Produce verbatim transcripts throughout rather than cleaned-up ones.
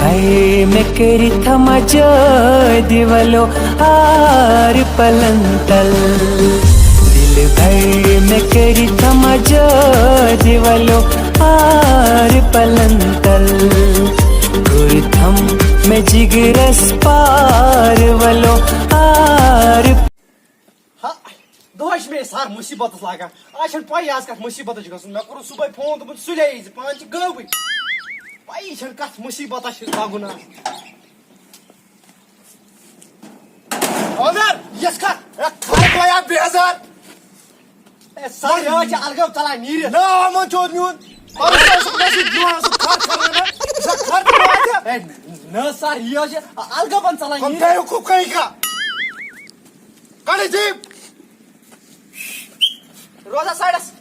A مےٚ کٔرِتھ مجٲدِ ولو آر پلن تل۔ دِل بھر مےٚ کٔرِتھ مجٲدِ ولو آر پلن تل۔ کوٚر تھم مےٚ جگرس پار ولو آر۔ ہا، دۄہے چھِ مےٚ یہِ سر مُصیٖبتس لاگان۔ آز چھَنہٕ پَیی آز کَتھ مُصیٖبتس چھُ گژھُن۔ مےٚ کوٚرُن صُبحٲے فون، دوٚپُن سُلے یی زِ پانہٕ چھِ گٲوٕے۔ پَیی چھَنہٕ کَتھ مُصیٖبتس چھُ لاگُن آز۔ اونر، یَس کَتھ؟ اے، کھڑ گویا بے ہزار۔ اے، سر، یہِ حظ چھِ الگٲو ژَلان نیٖرِتھ۔ نا، یِمَن چھُ میون۔ پَرُس اوسُکھ مےٚ سۭتۍ برونٛہہ، اوسُکھ کھڑ کھڑ وَنان۔ یہِ چھا کھڑ کھڑ وَنان؟ اے، نہ سر، یہِ حظ چھِ الگٲو ژَلان کم نیٖرِتھ۔ بیوقوف کہیں کا۔ کڑ یہِ جیٖپ۔ روزا سایڈس۔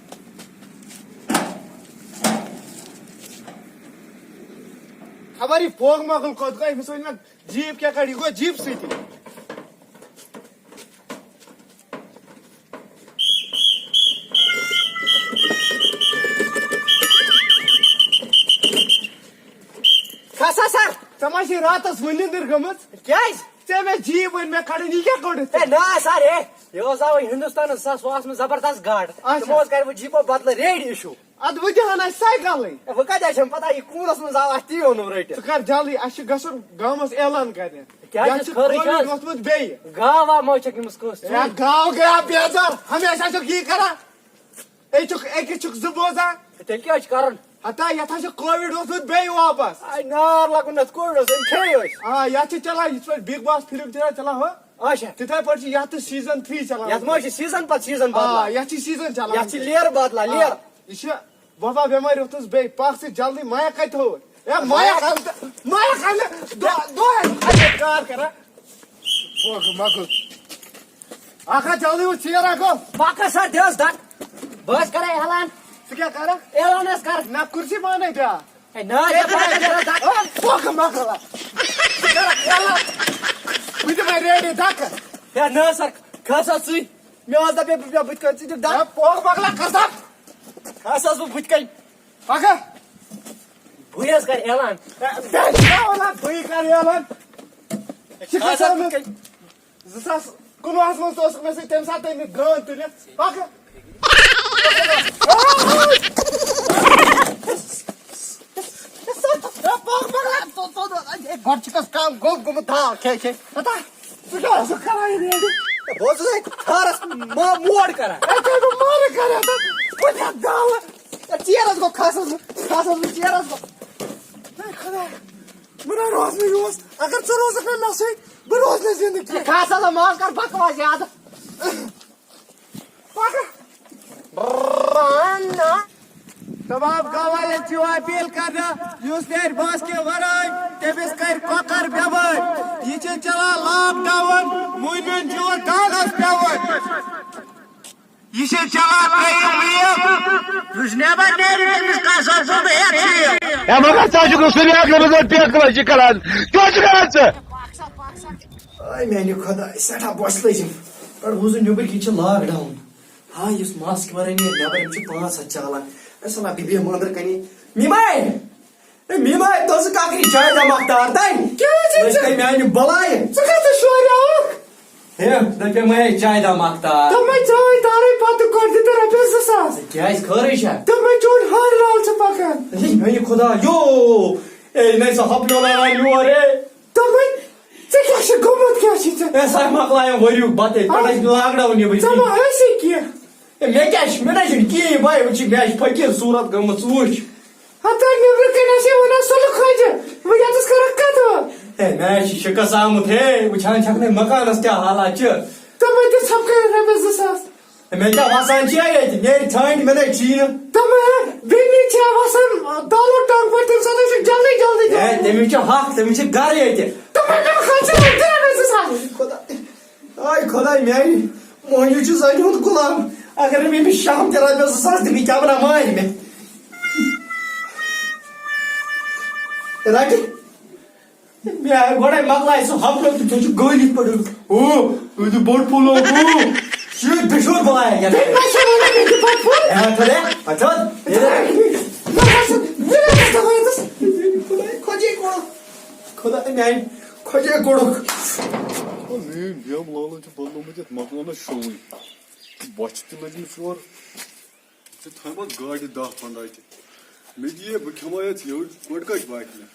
خبر یہِ فوق مۄغل کوٚت گوٚو، أمِس ؤنۍ مےٚ جیٖپ کیٛاہ کڑِ، یہِ گوٚو جیٖپ سۭتی۔ کھسا سا۔ ژےٚ ما چھے راتس وُنہِ نِندٕر گٔمٕژ؟ کیٛازِ؟ ژےٚ مےٚ جی ؤنۍ مےٚ کھڑا، یہِ کیٛاہ کوٚڑُتھ؟ ہے، نا سر، ہے، یہِ اوس اوے ہندوستانس سس واس منٛز زبردست گاڈ۔ اچھا۔ تِمو اوس کرِ وۄنۍ جیپو بدلہٕ ریڈ ایشو۔ ادٕ وۄنۍ دِ ہنا سایکلٕے۔ ہے، وۄنۍ کتہِ چھم پتہ، یہِ کوٗنس منٛز آو اتھ تی اوٚنُم رٔٹِتھ۔ ژٕ کر جلدی، اسہِ چھُ گژھُن گامس اعلان کرنہِ۔ کیٛاہ یتھ چھِ چھُ خٲرٕے کووِڈ چھا؟ ووٚتھمُت بیٚیہِ۔ گاو واو ما چھکھ أمِس کٲنٛسہِ؟ ہے، گاو گیا بیزار، ہمیشہ چھُکھ یی کران۔ أکۍ چھُکھ، أکِس چھُکھ زٕ بوزان۔ تیٚلہِ کیٛاہ چھُ کرُن؟ ہتا، یتھ ہا چھُ کووِڈ ووٚتھمُت بیٚیہِ واپس۔ آے نار لگُن، یتھ کووِڈ اوس، أمۍ کھیٚیہِ أسۍ۔ آ، یتھ چھِ چلان، یِتھ پٲٹھۍ بگ باس فلم چھِ نہ چلان ہُہ۔ اچھا۔ تِتھے پٲٹھۍ چھِ یتھ تہِ سیزن تھری چلان۔ یتھ ما چھِ سیزن پتہٕ سیزن آ، بدلان؟ یتھ چھِ سیزن چلان۔ یتھ چھِ لیر بدلان، آ، لیر۔ یہِ چھِ وۄبا بٮ۪مٲرۍ ووٚتھُس بیٚیہِ، پکھ ژٕ جلدی، مایک کتہِ تھووُتھ؟ اے، مایک مایک۔ اَن تہٕ، مایک اَن نہٕ، دۄہ، دۄہ اَسہِ کار کران۔ پوکھ مۄکُل۔ اکھ ہا جلدی وۄتھ ژیر اکھ گوٚو۔ پکھ سا دِس دک۔ بہٕ حظ کرے اعلان۔ ژٕ کیٛاہ کرکھ؟ اعلان حظ کر۔ نہ، کُرسی پانے بیٛاکھ۔ ہے، نہ، یہِ پکھ دِس دک۔ او، پوکھ مۄکُل۔ ژٕ کرکھ اعلان۔ بہٕ دِمے ریڈی دکہٕ۔ ہے، نہ سا، کھس سا ژٕے۔ مےٚ اوس دپے بہٕ بیٚہمہٕ بٕتھِ کنہِ، ژٕ دِکھ دک۔ ہے، پوکھ مۄکلا، کھس دک۔ کھس حظ بہٕ بٕتھِ کنہِ۔ پکھ۔ بہٕ حظ کرٕ اعلان۔ ہے، بیٚیہِ چھُ اعلان، بٕے کرٕ اعلان۔ یہِ چھُ کھس حظ کھسان بٕتھِ کنہِ۔ زٕ ساس کُنوُہَس منٛز تہِ اوسُکھ مےٚ سۭتۍ تَمہِ ساتہٕ تٔمۍ گٲنٛد تُلِتھ۔ پَکھ۔ پَکھ، پَکھ، پَکھ۔ گۄڈٕ چھُکھ حظ کَم گوٚب گوٚمُت دال کھے کھے۔ ہتا، ژٕ کیٛاہ اوسُکھ کَران یہِ ریڈی؟ بہٕ اوسُس أتھۍ تھارَس ما-، موڈ کَران۔ ہے، ژےٚ گوٚو مارٕ کَران تہٕ بہٕ دِمہٕ دالہٕ۔ ہے، ژیر حظ گوٚو کھَس حظ، کھَس حظ، ژیر حظ گوٚو۔ ہے خۄدایا۔ بہٕ نہ روزٕ نہٕ یوٗس۔ اگر ژٕ روزکھ نہ مےٚ سۭتۍ، بہٕ روزٕ نہٕ زِندٕ کینٛہہ۔ خاص حظ مان کر بکواس زیادٕ۔ پکھ۔ تمام گاوالٮ۪ن چھِ یِوان اپیل کرنہٕ، یُس نیرِ ماسکہِ ورٲے، تٔمِس کرِ کۄکر بٮ۪مٲرۍ۔ یہِ چھِ چلان لاک ڈاوُن، موٗمِن چھُ دانس پٮ۪وان۔ یہِ چھِ چلان ترٛیٚیِم ویو۔ یُس نٮ۪بر نیرِ، تٔمِس کَس آسو بہٕ ہٮ۪تھ شیٖل۔ ہے مگر ژٕ چھُکھ نہٕ سُہ لیکھ نہٕ، مےٚ زَن پیکہٕ لَچھ چھِ کَران۔ کیٛاہ چھُ کَران ژٕ؟ آے میٛانہِ خۄداے، سٮ۪ٹھاہ بۄچھِ لٔجِم۔ پٮ۪ٹھ بوٗزُن نیٚبٕرۍ کِنۍ چھِ لاک ڈاوُن۔ ہاے، یُس ماسکہِ وَرٲے نیرِ نٮ۪بر، أمِس چھِ پانٛژھ ہَتھ چالان۔ اے سَلا، بہٕ بیٚہمہٕ أنٛدرٕ کَنی۔ میٖماے! ہے میٖماے، تہٕ ژٕ کَکری چاے دَماکھ تار تانۍ؟ کیٛاہ حظ چھِ لٔج ژےٚ؟ تۄہہِ میٛانہِ بَلایہِ۔ ژٕ کَتھ چھُکھ شورٕ آوُکھ؟ ہے، دَپے مَے چاے دَماکھ تار۔ دوٚپمَے چاے تارٕے پَتہٕ گۄڈٕ دِ تہٕ رۄپیَس زٕ ساس۔ ہے، کیٛازِ خٲرٕے چھا؟ دوٚپمَے چون ہَر لال چھُ پَکان۔ ہے، میٛانہِ خۄدا، یو! اے، نَے سا ہۄپلو لَران یور، اے۔ دوٚپمَے، ژےٚ کیٛاہ چھُ گوٚمُت، کیٛاہ چھُے ژےٚ؟ اے، سا مۄکلایَم ؤریُک بَتَے، پٮ۪ٹھَے آ۔ لاک ڈاوُن یہِ ژےٚ وٕنہِ۔ ما ٲسی کینٛہہ؟ ہے، مےٚ کیٛاہ چھُ؟ مےٚ نَے چھُنہٕ کِہیٖنۍ، بَے، وٕچھ، مےٚ چھِ فقیٖر صوٗرت گٔمٕژ، وٕچھ۔ ہتا نیٚبرٕ کَنہِ آسہِ ہے وَنان سُلہٕ کھوجہِ، وۄنۍ یَتَس کَرَکھ کَتھٕ وۄنۍ۔ ہے، مےٚ حظ چھِ شِکَس آمُت، ہے، وٕچھان چھَکھ نَے مکانَس کیٛاہ حالات چھِ۔ تِمَے تہِ ژھۄپہٕ کٔرِتھ رۄپیَس زٕ ساس۔ ہے، مےٚ کیٛاہ وَسان چھِ ییٚتہِ، نیرِ ژھانٛڈِ، مےٚ نَے چھِی نہٕ۔ تِمَے ہا، بیٚنہِ چھِ وَسان، دالو ٹانٛگ پٮ۪ٹھ، تَمہِ ساتہٕ چھُ جلدی جلدی ہے، جلدی۔ تٔمِس چھِ حق، تٔمِس چھِ گَرٕ ییٚتہِ۔ تِمَے مےٚ خرچہِ وۄنۍ تہِ رۄپیَس زٕ ساس۔ خۄدا۔ آے خۄداے میٛانہِ، موہنیوٗ چھُ زَنہِ ہُنٛد غلام۔ اگر نہٕ مےٚ أمِس شام تہِ رۄپیَس زٕ ساس دِمہٕ، یہِ کیٛاہ وَنان مارِ مےٚ؟ رَٹہِ۔ مےٚ گۄڈَے مۄکلایہِ سُہ ہفتہٕ تہٕ ژےٚ چھُ گٲلی پٲٹھۍ۔ او، تُہۍ چھِو بوٚڑ پُلو، او۔ شُرۍ دُشوَر بَلایا کیٛاہ تام۔ تٔمۍ ما چھِ وَنان مےٚ چھُ بوٚڑ پُل؟ ہے، ہَتھ ہَتھ، ہے، ہَتھ ہَتھ۔ مےٚ ہسا، مےٚ ہسا وَنان ژٕ۔ خۄداے کوٚر۔ خۄداے میٛانہِ خۄجے کوٚڑُکھ۔ او میٛٲنۍ بیمہٕ لالن چھُ بدلومُت یَتھ مکانس شوٗے۔ بۄچھِ تہِ لٔجمٕژ یورٕ۔ ژےٚ تھٲومٕژ گاڑِ دَہ پنٛداہ تہِ۔ مےٚ دِیے، بہٕ کھٮ۪مہٕ یَتھ یٔڈ، گۄڈٕ کَتہِ واتہِ مےٚ؟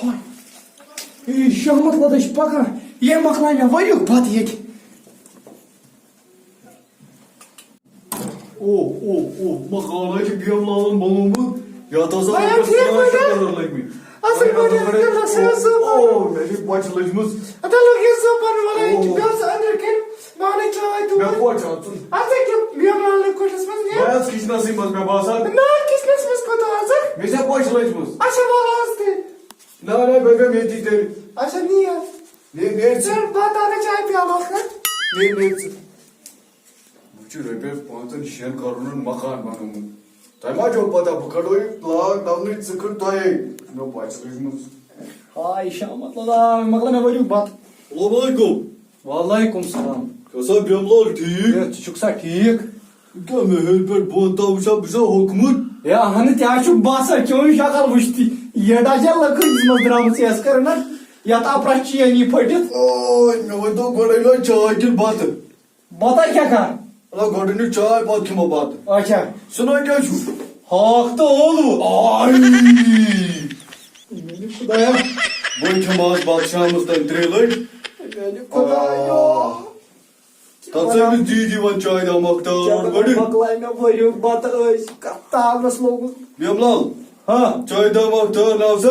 ہاے، یہِ شہمت لدٕش پکان، یہِ مۄکلاے مےٚ ؤریُک بتہٕ ییٚتہِ۔ او، او، او، مکان حظ چھُ بیمہٕ لالن بنوومُت۔ یتھ ہسا بیا لٔگۍ ٹھیٖک پانٛژھ شےٚ پٲٹھۍ؟ کلر لٔگمٕتۍ۔ اصل پٲٹھۍ، اصل پٲٹھۍ۔ او، مےٚ چھِ بۄچھِ لٔجمٕژ۔ ادا لوٚگ یہِ زُو پنہٕ وَنان، یہِ چھُ او۔ بیٚہہ ژٕ أنٛدرٕ کَنہِ، بہٕ اَنَے چاے مےٚ تور۔ کوٚت چھُ اَژُن؟ اَژَے کیٛاہ بیمہٕ لالنٕے کُٹھِس منٛز نیر۔ بہٕ آس کِچنَسٕے منٛز، مےٚ باسان۔ نہ، کِچنَس منٛز کوٚت آژَکھ؟ مےٚ چھےٚ بۄچھِ لٔجمٕژ۔ اچھا، وَلہٕ اَژ تیٚلہِ۔ نہ، نہ، بہٕ بیٚہمہٕ ییٚتی تیٚلہِ۔ اچھا، نیر۔ نیر، نیر ژٕ۔ ژٕ بَتہٕ اَنَے چاے پیالہٕ اَکھ، ہہ؟ نیر، نیر ژٕ۔ وۄنۍ چھُ رۄپیَس پانٛژَن شٮ۪ن کَرورَن مکان بنوومُت۔ تۄہہِ ما چھو پتہ، بہٕ کَڑو یہِ lockdownٕچ ژٕکھٕڑ تۄہے۔ مےٚ بۄچھِ لٔجمٕژ۔ ہاے شامت لگا، مۄکلٲو مےٚ ؤریُک بَتہٕ۔ السلام علیکم۔ وعلیکم السلام۔ کیٛاہ سا بیمہٕ لال ٹھیٖک؟ ہے، ژٕ چھُکھ سا ٹھیٖک؟ کیٛاہ مےٚ ہیوٚر پٮ۪ٹھ بۄن تام وٕچھان، بہٕ چھُسا ہوٚکھمُت؟ ہے اہنہٕ، تہِ ہا چھُکھ باسان، چٲنۍ شکل وٕچھتھی۔ یہِ ڈاجا لٔکٕر دِژمٕژ درٛامٕژ یَس کٔرٕنَتھ، یَتھ آو پرٛٮ۪تھ چینی پھٔٹِتھ۔ اوے، مےٚ ؤنۍ تو گۄڈَے لوٚگ چاے کِنہٕ بَتہٕ؟ بتہ کیٛاہ کر؟ مطلب، گۄڈٕ أنِو چاے، پتہٕ کھٮ۪مو بتہٕ۔ اچھا۔ سُہ نہ کیٛاہ چھُ؟ ہاکھ تہٕ ٲلوٕ۔ آے۔ میٛانہِ خۄدایا۔ وۄنۍ کھٮ۪مہٕ آز بتہٕ شامس تام ترٛیٚیہِ لٹہِ۔ میٛانہِ خۄدایا۔ آہ۔ تتھ ژٕ أمِس دیٖدی وَن چاے دامہ اکھ تار کیٛاہ اورٕ گۄڈٕ۔ مۄکلاے مےٚ ؤریُک بتہٕ أزۍ، کتھ تاونس لوٚگُس۔ بیمہٕ لال۔ ہاں۔ چاے دامہ اکھ تار ناو سا۔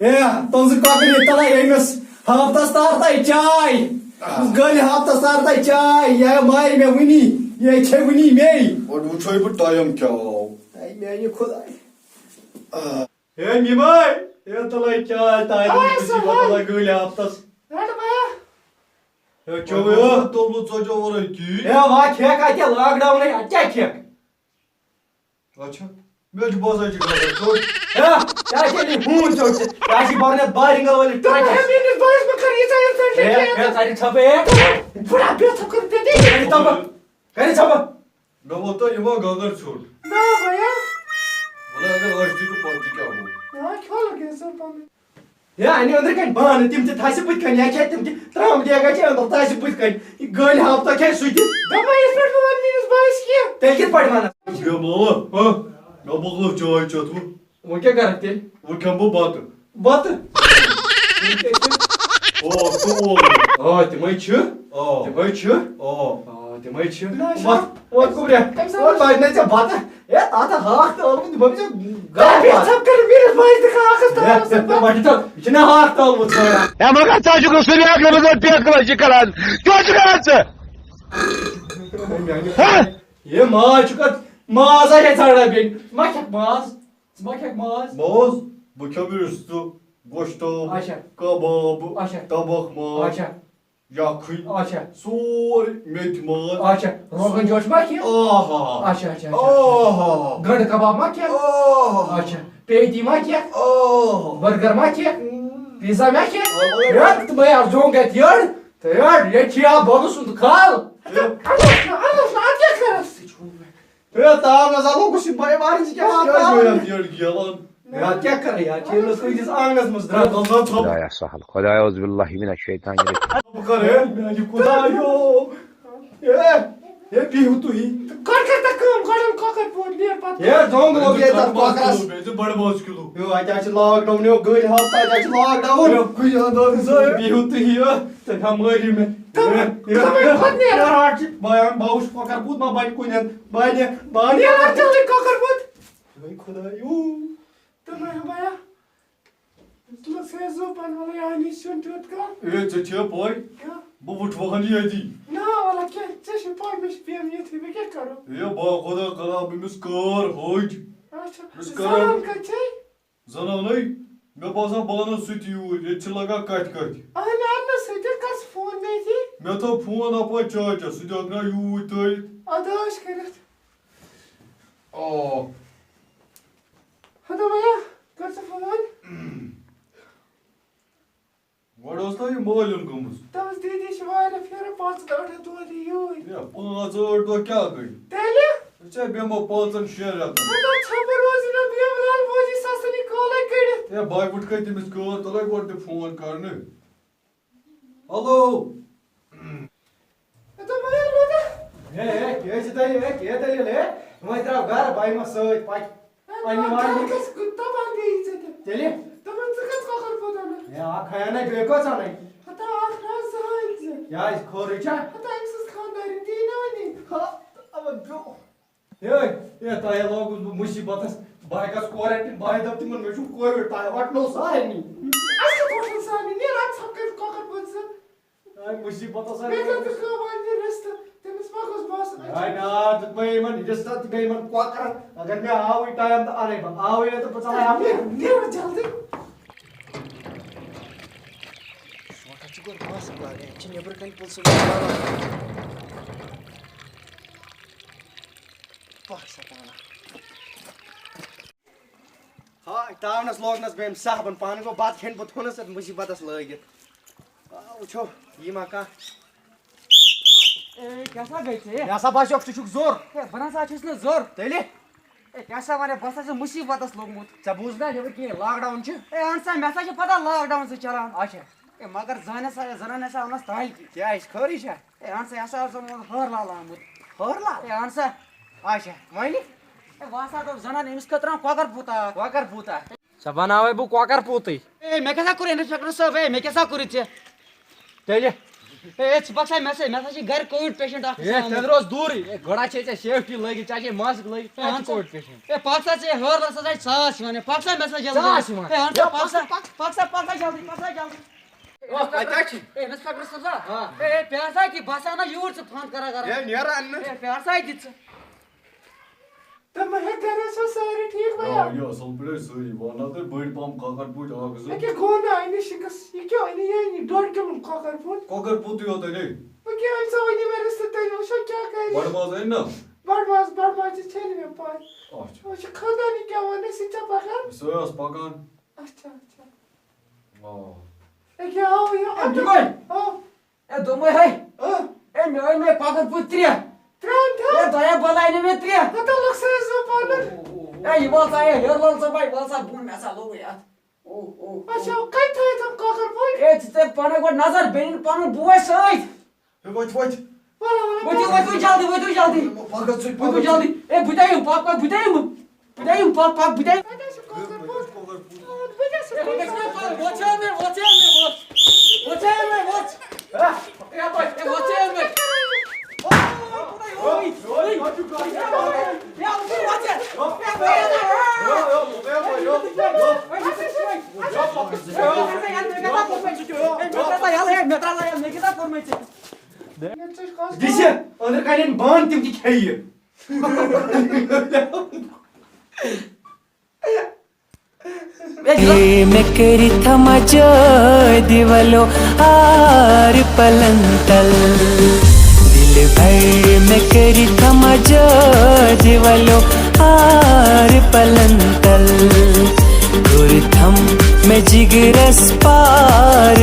ہے، تُہنٛزٕ کۄکرِ تلے أمِس ہفتس تارتاے چاے۔ آ۔ گٔلۍ ہفتس تارتاے چاے۔ یہِ مارِ مےٚ وُنی۔ یہِ چھے وُنی مے۔ گۄڈٕ وٕچھے بہٕ ٹایم کیٛاہ آو۔ اے میانہِ خۄداے۔ آ۔ ہے میمے، ہے تلے چاے تارِ آ، وُنی سہل۔ تلے گٔلۍ ہفتس۔ رٹ بیا۔ ہے چوے ہو۔ توٚملہٕ ژۄچو ورٲے کی۔ ہے وا کھیٚکھ اَتہِ lockdownٕے، اَتہِ کیٛاہ کھیٚکھ؟ اچھا، مےٚ چھُ باسان، یہِ چھُ گژھان ژوٚٹ۔ ہے، کیٛاہ چھِ یہِ ہوٗن ژوٚٹ ژےٚ؟ کیٛاہ چھِ بَرنَس بارِنٛگَل وٲلِس ٹرٛکَس؟ ہے، میٛٲنِس بٲیِس مہٕ کَر ییٖژاہ ییٖژاہ ہے، ٹٮ۪نشَن۔ ہے، کَرِ ژھۄپہٕ، ہے۔ بُڑا، بیٚہہ ژھۄپہٕ کٔرِتھ، بیٚہہ، بیٚہہ۔ کَرِ ژھۄپہٕ، کَرِ ژھۄپہٕ۔ مےٚ ووٚن تۄہہِ، یہِ ما گَگَر ژوٚٹ؟ نہ، بھیا۔ وَلہٕ اگر ٲسۍ تہِ تہٕ پَتہٕ تہِ کیٛاہ گوٚو؟ نہ، کھیوٚو لَگہِ اَسہِ پَنُن۔ ہے، اَنہِ أنٛدرٕ کَنہِ بانہٕ، تِم تہِ تھایہِ سُہ بٕتھِ کَنہِ، یا کھٮ۪تھ تِم تہِ ترٛامہٕ دیگا چھِ أنٛدرٕ تھایہِ سُہ بٕتھِ کَنہِ۔ یہِ گٔلۍ ہفتہ کھٮ۪تھ سُہ تہِ۔ دَپان یِتھ پٲٹھۍ بہٕ وَنہٕ میٛٲنِس بٲیِس کینٛہہ۔ تیٚلہِ کِتھ پٲٹھۍ وَنَس؟ بیمہٕ لال، ہہ؟ مےٚ مۄکلٲو چاے چٮ۪تھ وۄنۍ۔ وۄنۍ کیٛاہ کَرَکھ تیٚلہِ؟ وۄنۍ کھٮ۪مہٕ بہٕ بَتہٕ۔ بَتہٕ؟ وۄنۍ کیٛاہ چھِ؟ او، ژٕ وول۔ آ، تِمَے چھِ۔ آ۔ تِمَے چھِ۔ آ۔ آ، تِمَے چھِ۔ نہ، شا-، وَتھ، وَتھ گوٚبریا۔ أمۍ سۭتۍ وَتھ، بَتہٕ نہ ژےٚ بَتہٕ۔ ہے، تَتھ ہاکھ تہٕ ٲلوٕ دِمو بہٕ ژےٚ گرم تَتھ پٮ۪ٹھ بَتہٕ۔ ژھٮ۪پھ کٔرِتھ میٖرِتھ بَتہٕ تہِ کھا اَکھ ہَس ہے، ترٛاوَس ہے، بَتہٕ۔ بَتہٕ چھُ، یہِ چھُنہ ہاکھ تہٕ ٲلوٕ ژھانٛڈان۔ ہے، مگر ژٕ ہا چھُکھ نہٕ سُہ ریاکھ نہٕ، ژٕ پیٚکھ کَران، ژٕ کَران۔ کیٛاہ چھُ کَران ژٕ؟ ہہ؟ ہے، ماز چھُ کَتھ؟ ماز ہا چھِ ژھانٛڈان بیٚیہِ۔ ژٕ ما کھٮ۪کھ ماز؟ ژٕ ما کھٮ۪کھ ماز؟ ماز؟ بہٕ کھٮ۪مہٕ رِستہٕ، گۄشتاب، اچھا۔ کباب، اچھا۔ تَبَکھ ماز۔ اچھا۔ یَکھٕنۍ۔ اچھا۔ سورُے میٚتھِ ماز۔ اچھا۔ روغن جوش ما کھیٚیہِ؟ آہا۔ اچھا، اچھا، اچھا۔ آہا۔ گنڈٕ کباب ما کھیٚیہِ؟ آہا۔ اچھا۔ پیٹی ما کھیٚیہِ؟ آہا۔ برگر ما کھیٚیہِ؟ اۭں۔ پیزا ما کھیٚیہِ؟ آہا۔ ہے، تہٕ مےٚ ارزوٚو گژھِ یٔڑ۔ تہٕ یٔڑ، ییٚتہِ چھُ یا بۄگہٕ سُنٛد کھال۔ ہے۔ اَنُس نہٕ، اَنُس نہٕ، اَتھ کیٛاہ کَرَس؟ ہے، تاو نہ زالو کُس یہِ بٔے وارٕ ژٕ کیٛاہ یہِ کیٛاہ چھُ واتناوان؟ یَتھ یٔڑ گیلان؟ ہے، اَتھ کیٛاہ کَرٕ یار؟ چھِ أمِس أنٛدِس آنٛگنَس منٛز درٛاو۔ تَلہٕ سا ژھۄپ۔ خدایا سہل، خدایا اعوذ باللہ من الشیطان الرجیم۔ بہٕ کَرٕ، ہے، میٛانہِ خۄدایو۔ ہے، ہے، بِہِو تُہی۔ گۄڈٕ کَر تہٕ کٲم، گۄڈٕ اَن کۄکَر پوٗت، نیر پَتہٕ۔ ہے، زوٚنٛگ لوٚگ ییٚتہِ تَتھ کۄکرَس۔ بیٚیہِ ژٕ بَڑٕ ماز کِلوٗ۔ ہے، اَتہِ حظ چھِ lockdown، ہے، گٔلۍ ہفتہٕ، اَتہِ حظ چھِ lockdown۔ ہے، کُنہِ اَنداز ہے، بِہِو تُہی، ہے، تُہۍ ہا مٲرِو مےٚ۔ تِم، ہے، تِمَے ہے، کھۄتہٕ نیران۔ ہے، بہٕ اَنہٕ، بہٕ وٕچھٕ کۄکَر پوٗت ما بَنہِ کُنہِ اَندٕ۔ بَنہِ، بَنہِ۔ نیران جلدی کۄکَر پوٗت۔ ہے، خۄدایو۔ تِمَے ہا بَیا۔ ژٕ لوگ سُہ زُو پَنہٕ وَلَے آنی سیُن تیُتھ کانٛہہ۔ اے، ژےٚ چھےٚ پَے؟ کیٛاہ؟ بہٕ وٕچھٕ وۄنۍ ییٚتی۔ نہ، وَلہٕ کیٛاہ، ژےٚ چھےٚ پَے، مےٚ چھِ بیٚیہِ یِتھُے، بہٕ کیٛاہ کَرو؟ اے، با خۄدا کَرٕ ہا بہٕ أمِس کار حٲج۔ اچھا، أمِس کَرٕ ہا زَنان کَتہِ چھے؟ زَنانَے، مےٚ باسان بہٕ اَنَن سُہ تہِ یوٗرۍ، ییٚتہِ چھِ لَگان کَتھِ کَتھِ۔ اَہَن اَننَس سۭتۍ، کَر ژٕ فون مےٚ ییٚتی؟ مےٚ تھوٚو فون اَپٲرۍ چاچَس، سُہ تہِ ہیٚکہِ نا یوٗرۍ تٲرِتھ۔ اَدٕ عٲش کٔرِتھ۔ آ۔ ہتو بھیا، کر ژٕ فون۔ گۄڈٕ اوس نا یہِ مٲلِم گٔمٕژ۔ تَس دیٖدی چھِ واریاہ پھیرٕ پانٛژھ ٲٹھ دۄہ دی یوٗرۍ۔ ہے، پانٛژھ ٲٹھ دۄہ کیٛاہ گٔے؟ تیٚلہِ؟ ژےٚ بیٚہمو پانٛژن شٮ۪ن رٮ۪تن۔ ہتا چھپر روزِ نہ بیٚہم لال بوزی سسنی کولے کٔڑِتھ۔ ہے، بہٕ وٕچھ کٔرۍ تٔمِس کٲم، تَلے گۄڈٕ تہِ فون کرنہٕ۔ ہیلو۔ ہتا مگر وَنہ۔ ہے، ہے، کیٛاہ چھِ دٔلیٖل؟ ہے، کیٛاہ دٔلیٖل؟ ہے، وۄنۍ درٛاو گرٕ، بہٕ یِمس سۭتۍ پکہِ۔ ہے، اَنہِ نا، وانہِ۔ گرٕ گژھِ کُنہِ دۄہ بیٚیہِ ژےٚ تہِ۔ تیٚلہِ؟ دَپان ژٕ کٔژ کۄکر پوٗت اَنکھ؟ ہے، اَکھ ہَے اَنے، بیٚیہِ کٔژ اَنَے؟ ہتا اَکھ نہ حظ زٕہٲنۍ زٕ۔ کیٛازِ، خٲرٕے چھا؟ ہتا أمۍ سٕنٛز خانٛدارِنۍ تی نہ وَنے۔ ہا، اَوَن برٛونٛہہ۔ ہے، ہے، تۄہہِ لوگُس بہٕ مُصیٖبتس۔ بہٕ ہا گژھٕ quarantine، بہٕ ہا دَپہٕ تِمن، مےٚ چھُ کووِڈ، تۄہہِ وَٹنو سارنٕے۔ اَسہِ کیٛاہ وَٹُن سارنٕے؟ نیر اَتہِ ژھۄپہٕ کٔرِتھ کۄکر پوٗت زٕ۔ ہے، مُصیٖبتس آے۔ مےٚ کٔر تہِ کٲم، وۄنۍ دِ رِستہٕ۔ تٔمِس ما گوٚژھ باسُن، ہے نا، دیُتمَے یِمن رِستہٕ تہِ بیٚیہِ یِمن کۄکرن۔ اگر مےٚ آوُے time تہٕ اَنَے بہٕ، آوُے نہٕ تہٕ بہٕ ژَلہٕ ہا اَپٲرۍ۔ نیر، نیر جلدی۔ شونٛٹھس چھُ گۄڈٕ مَس لاگان، یہِ چھِ نیٚبرٕ کَنہِ پٕلسہٕ لاگان۔ پَکھ سا پانہ۔ ہاے، تاونَس لوگنَس بہٕ أمۍ صاحبَن پانہٕ، گوٚو بَتہٕ کھٮ۪ن بہٕ تھوٚونَس اَتھ مُصیٖبتَس لٲگِتھ۔ آ، وٕچھو، یہِ ما کانٛہہ۔ اے، کیٛاہ سا گٔے ژےٚ؟ یہِ ہسا باسیوکھ ژٕ چھُکھ زوٚر۔ ہے، بہٕ نہ سا چھُس نہٕ زوٚر۔ تیٚلہِ؟ اے، کیٛاہ سا وَنیا، بہٕ ہسا چھُس مُصیٖبتَس لوٚگمُت۔ ژےٚ بوٗز نا نیٚبرٕ کِہیٖنۍ، lockdown چھُ؟ اے، اَہَن سا، مےٚ ہسا چھِ پَتہ lockdown چھُ چَلان۔ اچھا۔ اے، مگر زَن ہسا، زَنان ہسا اوٚننَس تالہِ تہِ۔ کیٛازِ، خٲرٕے چھا؟ اے، اَہَن سا، یہِ ہسا اوس اوٚنمُت ہٲر لال آمُت۔ ہٲر لال؟ اے، اَہَن سا۔ اچھا، وۄنۍ؟ اے، وۄنۍ ہسا دوٚپ زَنان، أمِس خٲطرٕ اَن کۄکَر پوٗتا اکھ۔ کۄکَر پوٗتا؟ ژےٚ بناوے بہٕ کۄکر پوٗتٕے۔ اے، مےٚ کیٛاہ سا کوٚر inspector صٲب؟ اے، مےٚ کیٛاہ سا کوٚرُے ژےٚ؟ تیٚلہِ؟ اے، اے، ژٕ پکھ سا مےٚ سۭتۍ، مےٚ سا چھِ گرِ کووِڈ patient اکھ اے، آسان۔ تیٚلہِ روز دوٗرٕے۔ اے، گۄڈٕ ہا چھے ژےٚ safety لٲگِتھ، ژےٚ ہا چھے mask لٲگِتھ، اے، ژےٚ ہا چھُ اہن سا۔ Covid patient۔ اے، پکھ سا ژٕ، ہے، ہٲر لَس ہسا چھِ ژاس یِوان، ہے، پکھ سا مےٚ سۭتۍ جلدی۔ ژاس یِوان۔ اے، اہن سا، ہے، پکھ سا، پکھ، پکھ سا، پکھ سا جلدی، پکھ سا جلدی۔ او، کتہِ چھِ؟ اے، inspector صٲب۔ ہا۔ اے، اے، پیار سا یہِ باسان نہ یوٗر ژٕ فون کران کران۔ اے، نیر اَننہٕ۔ اے، پیار سا یہِ ژٕ۔ تہٕ مےٚ ہیٚکہِ گرِ ٲسوا سٲری ٹھیٖک بھیا؟ آ، یہِ اَصٕل پٲٹھۍ ٲسۍ سٲری۔ وَن حظ تُہۍ بٔڑۍ پَہَم کۄکَر پوٗتۍ اَکھ زٕ۔ أکیٛاہ گوٚو نہٕ اَنہِ شِکَس۔ یہِ کیٛاہ اَنہِ؟ یہِ اَنہِ ڈۄڈ کِلوُن کۄکَر پوٗت۔ کۄکَر پوٗتٕے یوت اَنے۔ وۄنۍ کیٛاہ اَنہِ ژےٚ وَنہِ مےٚ رِستہٕ تیٚلہِ وٕچھو کیٛاہ کَرِ۔ بَڑٕ ماز اَنہِ نا؟ بَڑٕ ماز، بَڑٕ ماز چھِ چھٔلۍ مےٚ پَے۔ اچھا۔ وۄنۍ چھِ خانٛدارنہِ کیٛاہ وَنان، سُہ تہِ چھا پَکان؟ سۄ ٲس پَکان۔ اچھا، اچھا۔ آ۔ أکیٛاہ آو یہِ۔ اَمہِ دۄہَے۔ آ۔ اے، دوٚپمَے ہے۔ ہہ؟ اے، مےٚ أنۍ مےٚ کۄکَر پوٗتۍ ترٛےٚ۔ ترٛےٚ ہَن تھاو؟ اے، دۄیا بَلاے نہٕ مےٚ ترٛےٚ۔ ہَتہ لَگ سا ٲسۍ زٕ پانہٕ۔ اے، یہِ وَل سا، اے، ہیوٚر وَل سا بَے، وَل سا بۄن، مےٚ سا لوٚگُے اَتھ۔ او، او، او۔ اچھا، کَتہِ تھٲیِتھ یِم کۄکَر پوٗتۍ؟ اے، ژٕ ژےٚ پَنٕنۍ گۄڈٕ نظر، بیٚیہِ نہٕ پَنُن بوے سۭتۍ۔ ہے، وۄتھ، وۄتھ۔ وَلہٕ، وَلہٕ، ؤتھِو، وَلہٕ۔ ؤتھِو جلدی، ؤتھِو جلدی۔ پَکھ حظ ژٕ، پَکھ ؤتھِو حظ ژٕ۔ جلدی۔ اے، بہٕ تہِ یِمہٕ، پَکھ، پَکھ، بہٕ تہِ یِمہٕ۔ بہٕ تہِ یِمہٕ، پَکھ، پَکھ، بہٕ تہِ یِمہٕ۔ کَتہِ حظ چھُ کۄکَر پوٗت؟ بہٕ تہِ چھُس ہے، وۄتھ، وۄتھ، وۄتھ، وۄتھ، وۄتھ۔ ہے، یَپٲرۍ۔ ہے، وۄتھ، وۄتھ۔ دِژٕ أنٛدرٕ کَنٮ۪ن بانہٕ، تِم تہِ کھیٚیہِ۔ اے مےٚ کٔرِتھ مجٲدِ ولو آر پلن تل۔ دِلہِ بھر مےٚ کٔرِتھ مجٲدِ ولو آر پلن تل۔ کوٚر تھم مےٚ جِگرس پار۔